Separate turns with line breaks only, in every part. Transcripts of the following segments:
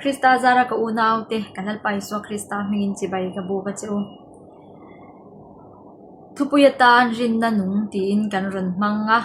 Krista zara ka unaute kan Lalpa Isua Krista hmingin chibai ka buk a che u. Thupui atan rinna nung tiin kan rawn hmang a.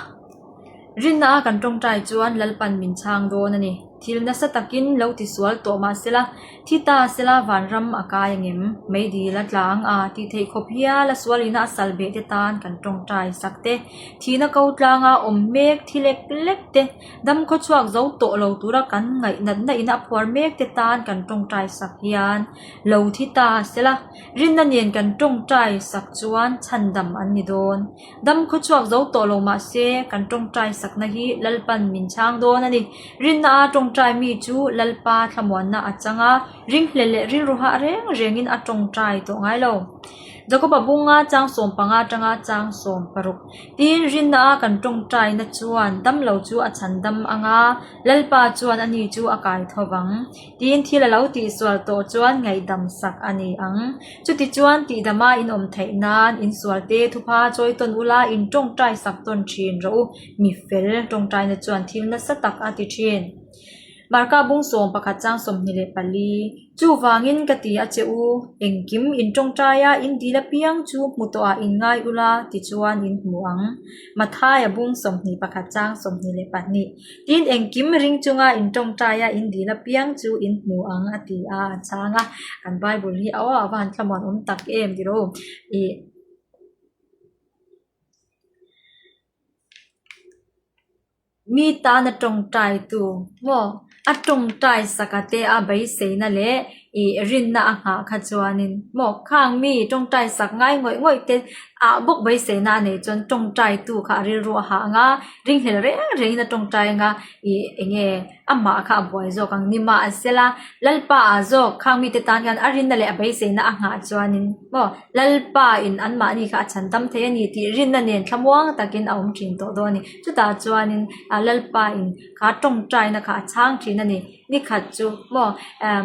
Rinna a kan tawngtai chuan Lalpan min chhang dawn a ni. Thil nasa takin lo tisual tawh mah sela, thi ta sela vanram a kai angem? Meidil a tla ang a tih theih khawp hial a sualina a sal beh te tan kan tawngtai sak te, thihna ko tlanga awm mek thi lek lek te, dam khawchhuak zo tawh lo tura kan ngaih natna ina a phuar mek te tan kan tawngtai sak hian lo thi ta sela, rinna nen kan tawngtai sak chuan chhandam an ni dawn. Dam khawchhuak zo tawh lo mah se, kan tawngtai sakna hi Lalpan min chhang dawn a ni. Rinna a tawngtai mi chu Lalpa thlamuanna a chang a, ringhlel leh rilru hah reng rengin a tawngtai tawh ngai lo. Jakoba bunga chang 15 atanga chang 16 Tin, rinna a kan tawngtaina chuan dam lo chu a chhan dam ang a, Lalpa chuan ani chu a kai tho vang. Tin, thil a lo tihsual tawh chuan ngaihdam sak a ni ang. Chutichuan, tihdama in awm theih nan insualte thupha chawi tawn ula in tawngtai sak tawn thin rawh u. Mi fel tawngtaina chuan thil nasa tak a ti thin. Marka bung 11 chang 24 Chuvangin ka ti a che u, engkim in tawngtaia in dil apiang chu hmu tawhah in ngai ula tichuan in hmu ang. Mathaia bung 21 chang 22 Tin, engkim ring chunga in tawngtaia in dil apiang chu in hmu ang a ti a, a chhang a. Kan Bible hi aw a va han thlamuan awm tak em tih rawh u. Ih mi tana tawngtai tu maw a tawngtai saka te a beiseina leh ih rinna a nghah kha chuanin maw khang mi tawngtai sak ngai ngawih ngawih te ah bawk beiseina a neih chuan tawngtai tu kha a rilru a hah ang a ringhlel reng rengin a tawngtai ang a ih eng nge amah kha a buai zawk ang ni mahsela Lalpa ah zawk khang mite tan hian a rinna leh a beiseina a nghah chuanin maw Lalpa in anmahni kha a chhan tam thei a ni tih rinna nen thlamuang takin a awm thin tawh dawn a ni chutah chuanin ah Lalpa in kha tawngtaina kha a chhang thin a ni nikhat chu maw ah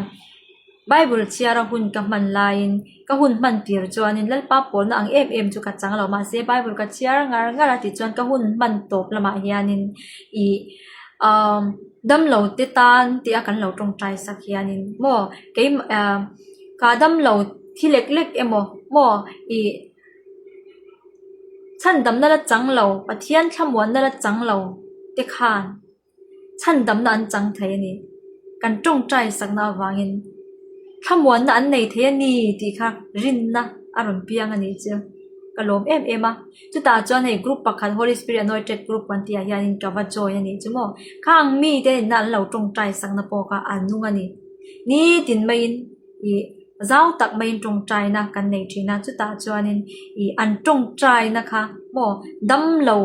Bible chhiara hun ka hman laiin ka hun hman tir chuanin Lalpa pawlna ang em em chu ka chang lo mahse Bible ka chhiar ngar ngar a tichuan ka hun hman tawp lamah hianin ih umm damlo te tan tih a kan lo tawngtai sak hianin maw keimah ah kha damlo thi lek lek emaw maw ih chhandamna la chang lo Pathian thlamuanna la chang lo te khan. Chhandamna an chang thei a ni. Kan tawngtai sakna avangin thlamuanna an nei thei a ni tih kha rinna a rawn piang a nih chu ka lawm em em a. Chutah chuan hei group pakhat Holy Spirit Anointed group kan tih ah hianin ka va join a nih chu maw. Khang mite inna an lo tawngtai sakna pawh kha a nung a ni. Nitin maiin ih zau tak maiin tawngtaina kan nei thin a. Chutah chuanin ih an tawngtaina kha maw damlo.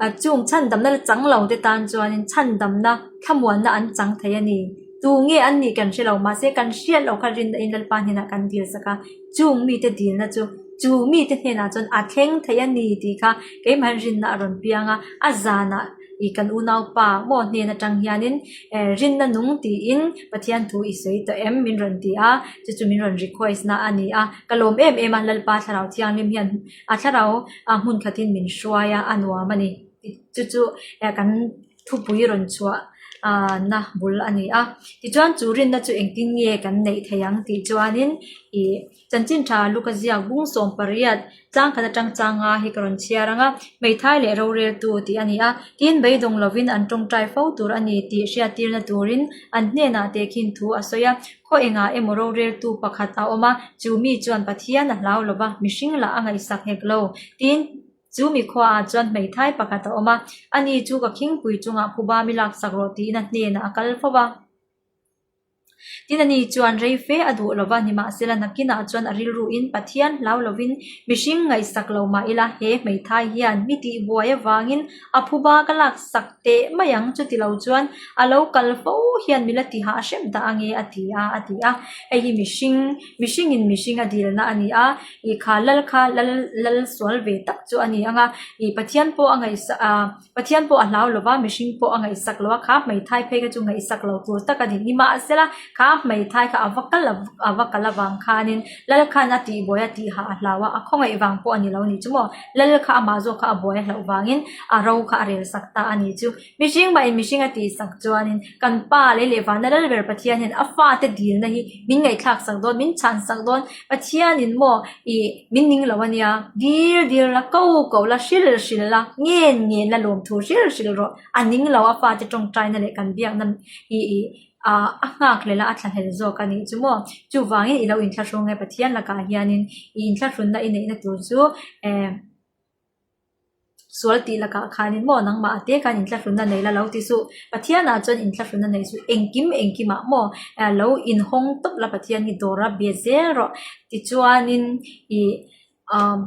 A chung chhandamna la chang lo te tan chuanin chhandamna thlamuanna an chang thei a ni. Tu nge an nih kan hre lo mahse kan hriat loh kha rinna in Lalpa hnenah kan dil sak a, chung mite dilna chu chu mite hnenah chuan a thleng thei a ni tih kha keimah hian rinna a rawn piang a, a zanah ih kan unaupa maw hnen atang hianin eh rinna nung tiin Pathian thu i sawi tawh em min rawn ti a, chu chu min rawn request na a ni a, ka lawm em em a Lalpa Thlarau Thianghlim hian a thlarau a hmun khatin min hruai a a nuam a ni chu chu kan thupui rawn chhuah ah na bul a ni a tichuan chu rinna chu engtin nge kan neih theih ang tih chuanin ih chanchin tha luka ziak bung 18 tlang khat atang changa hi ka rawn chhiar ang a hmeithai leh rorel tu tih a ni a tin beidawng lovin an tawngtai fo tur a ni tih hriattirna turin an hnenah tehkhin thu a sawi a. Khaw engah emaw roreltu pakhat a awm a, chu mi chuan Pathian a hlau lo va, mihring lah a ngaihsak hek lo. Tin, chu mi khuaah chuan hmeithai pakhat a awm a, ani chu ka khingpui chungah phuba mi laksak rawh tiin a hnenah a kal fo va. Tin, ani chuan rei fe a duh lo va, nimahsela nakinah chuan a rilruin Pathian hlau lovin mihring ngaihsak lo mah ila, he hmeithai hian mi tihbuai avangin a phuba ka laksak teh mai ang chuti lo chuan a lo kal fo hian min la ti hah hrep dah ange a ti a a ti a hei hi mihring mihring in mihring a dilna a ni a ih kha lal kha lal lal sual ve tak chu a ni ang a ih Pathian pawh a ngaihsak ah Pathian pawh a hlau lo va mihring pawh a ngaihsak lo a kha hmeithai phei kha chu ngaihsak lo tur tak a ni nimahsela. Kha hmeithai kha a va kal a va kal avang khanin lal khan a tihbuai a tihah a hlau a, a khawngaih vang pawh a ni lo a nih chu maw. Lal kha amah zawk kha a buai a hlauh vangin a ro kha a rel sak ta a nih chu. Mihring mahin mihring a tihsak chuanin kan pa lei leh vana lal ber Pathian hian a fate dilna hi min ngaihthlak sak dawn, min chhan sak dawn. Pathianin maw ih min ning lo a nia, dil dil la, ko ko la, hril hril la, ngen ngen la lawmthu hril hril rawh. A ning lo a fate tawngtaina leh kan biakna hi ih ah a nghak hlel a, a thlahlel zawk a nih chu maw. Chuvangin i lo inthlahrung e Pathian lakah hianin i inthlahrunna i neihna tur chu eh. Sual tih lakah khanin maw nangmah te khan inthlahrunna nei la lo ti suh. Pathianah chuan inthlahrunna nei suh. Engkim engkimah maw lo inhawng tawp la Pathian hi dawr a be zel rawh. Tichuanin ih umm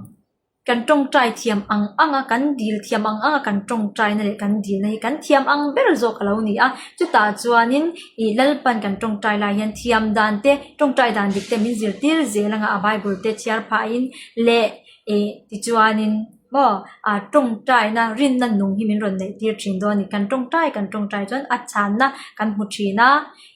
kan tawngtai thiam ang ang a, kan dil thiam ang ang a kan tawngtaina leh kan dilna hi kan thiam ang ber zawk a lo ni a. Chutah chuanin ih Lalpan kan tawngtai lai hian thiam dan te tawngtai dan dik te min zirtir zel anga a Bible te chhiar phahin leh Ih tichuanin maw ah tawngtaina rinna nung hi min rawn neih tir thin dawn a ni. Kan tawngtai kan tawngtai chuan a chhanna kan hmu thin a,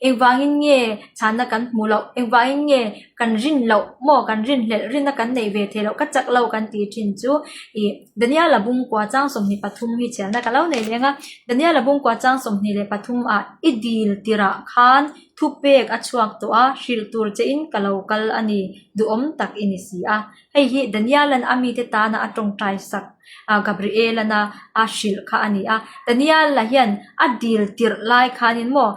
engvangin nge chhanna kan hmu loh, engvangin nge kan rin loh maw kan rinhlelh rinna kan neih ve theih loh ka chak lo kan tih thin chu ih Daniela bungkua chang 23 hi chhiarna ka lo nei leng a, Daniela bungkua chang 23 ah i dil tirah khan thupek a chhuak tawh a, hrilh tur che in ka lo kal a ni, duhawm tak i ni si a. Hei hi Daniel-a'n a mite tana a tawngtai sak Gabriel-ana a hrilh kha a ni a. Daniel-a hian a dil tirh lai khanin maw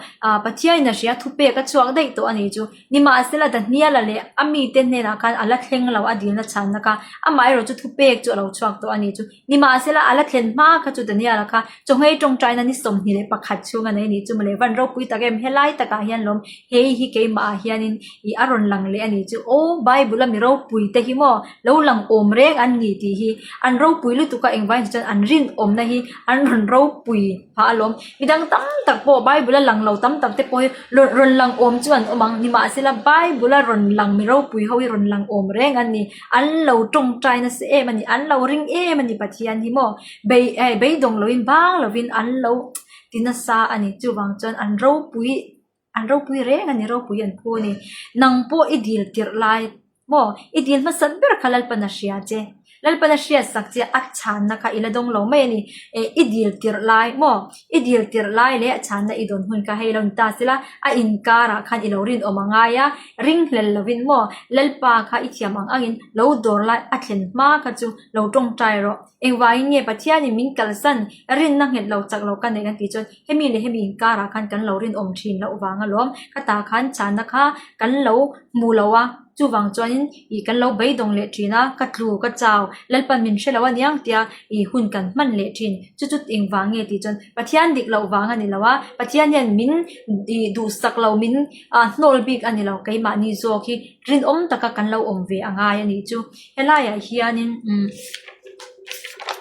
Pathianin a hria thupek a chhuak daih tawh a nih chu. Nimahsela Daniel-a leh a mite hnenah khan a la thleng lo a dilna chhanna kha amaherawh chu thupek chu a lo chhuak tawh a nih chu. Nimahsela a la thlen hma kha chu Daniel-a kha chawngei tawngtaina ni 21 chhung a nei a nih chu mawle. Van ropui tak em helai takah hian lawm hei hi keimahah hianin ih a rawn lang leh a nih chu aw Bible a mi ropui te hi maw lo lang awm reng an ni tih hi an ropui lutuk a engvangin chuan an rinawmna hi an rawn ropui phah alawm. Midang tam tak pawh Bible a lang lo tam tak te pawh hi rawn lang awm chu an awm ang nimahsela Bible a rawn lang mi ropui ho hi rawn lang awm reng an ni. An lo tawngtai nasa em a ni, an lo ring em a ni Pathian hi maw bei eh beidawng loin bang lovin an lo ti nasa a ni. Chuvang chuan an ropui an ropui reng a ni, ropui an phu a ni. Nang pawh i dil tirh lai maw i dil hmasat ber kha Lalpan a hria che. Lalpan a hriat sak che a chhanna kha i la dawng lo mai a ni. Eh i dil tirh lai maw i dil tirh lai leh a chhanna i dawn hun kha hei lo ni ta sela a inkarah khan i lo rinawm a ngai a, ringhlel lovin maw Lalpa kha i thiam ang angin lo dawr lai a thlen hma kha chu lo tawngtai rawh. Engvangin nge Pathianin min kalsan rinna nghet lo chak lo ka neih kan tih chuan hemi leh hemi inkarah khan kan lo rinawm thin loh vang alawm. Khatah khan chhanna kha kan lo hmu lo a. Chuvang chuanin ih kan lo beidawng leh thin a, ka tlu ka chau, Lalpan min hre lo a niang tia ih hun kan hman leh thin. Chu chu engvang nge tih chuan Pathian dik loh vang a ni lo a, Pathian hian min ih duhsak lo min ah hnawl bik a ni lo, keimahni zawk hi rinawm taka kan lo awm ve a ngai a nih chu. Helaiah hianin umm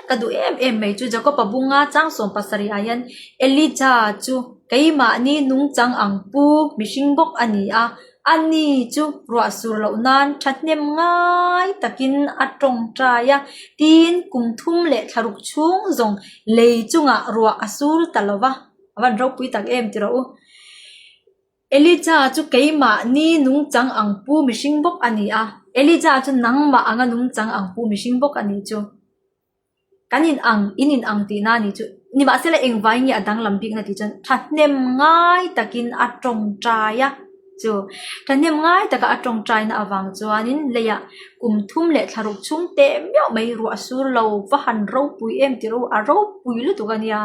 ka duh em em mai chu Jacob-a bunga chang 17 ah hian Elijah chu keimahni nungchang ang pu mihring bawk a ni a. A ni chu ruah sur loh nan thahnem ngai takin a tawngtai a, tin kum thum leh thlaruk chhung zawng lei chungah ruah a sur ta lo va, a van ropui tak em ti rawh u. Elijah chu keimahni nungchang ang pu mihring bawk a ni a, Elijah chu nangmah anga nungchang ang pu mihring bawk a nih chu. Kan in ang, in in ang tihna a nih chu. Nimahsela engvai nge a danglam bikna tih chuan thahnem ngai takin a tawngtai a chu. Thahnem ngai taka a tawngtaina avang chuanin leiah kum thum leh thlaruk chhung teh meuh mai ruah sur lo va han ropui em tih ro a ropui lutuk a nia.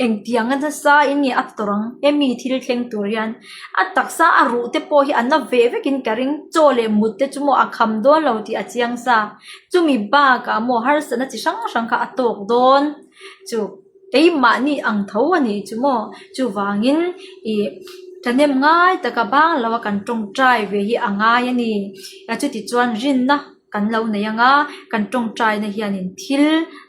Engtiang a nasa in nge a tawrh ang hemi thil thleng tur hian a taksa a ruh te pawh hi a na ve vekin ka ring chaw leh mut te chu maw a kham dawn lo tih a chiang sa. Chumi bakah maw harsatna chi hrang hrang kha a tawk dawn chu keimahni ang tho a nih chu maw chuvangin ih thahnem ngai taka bang lo a kan tawngtai ve hi a ngai a ni a chutichuan rinna. kan lo nei ang a, kan tawngtaina hianin thil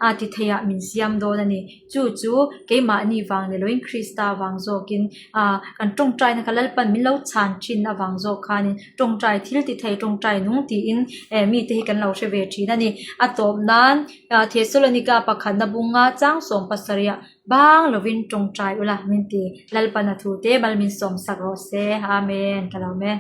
a ti theiah min siam dawn a ni. Chu chu keimahni vang ni loin Krista vang zawkin ah kan tawngtaina kha Lalpan min lo chhan thin avang zawk khanin tawngtai thil ti thei tawngtai nung tiin eh mite hi kan lo hre ve thin a ni. A tawp nan ah Thesalonika pakhatna bunga chang sawm pasarihah bang lovin tawngtai ula min ti Lalpan a thu te mal min sawm sak rawh se. Amen ka lo me.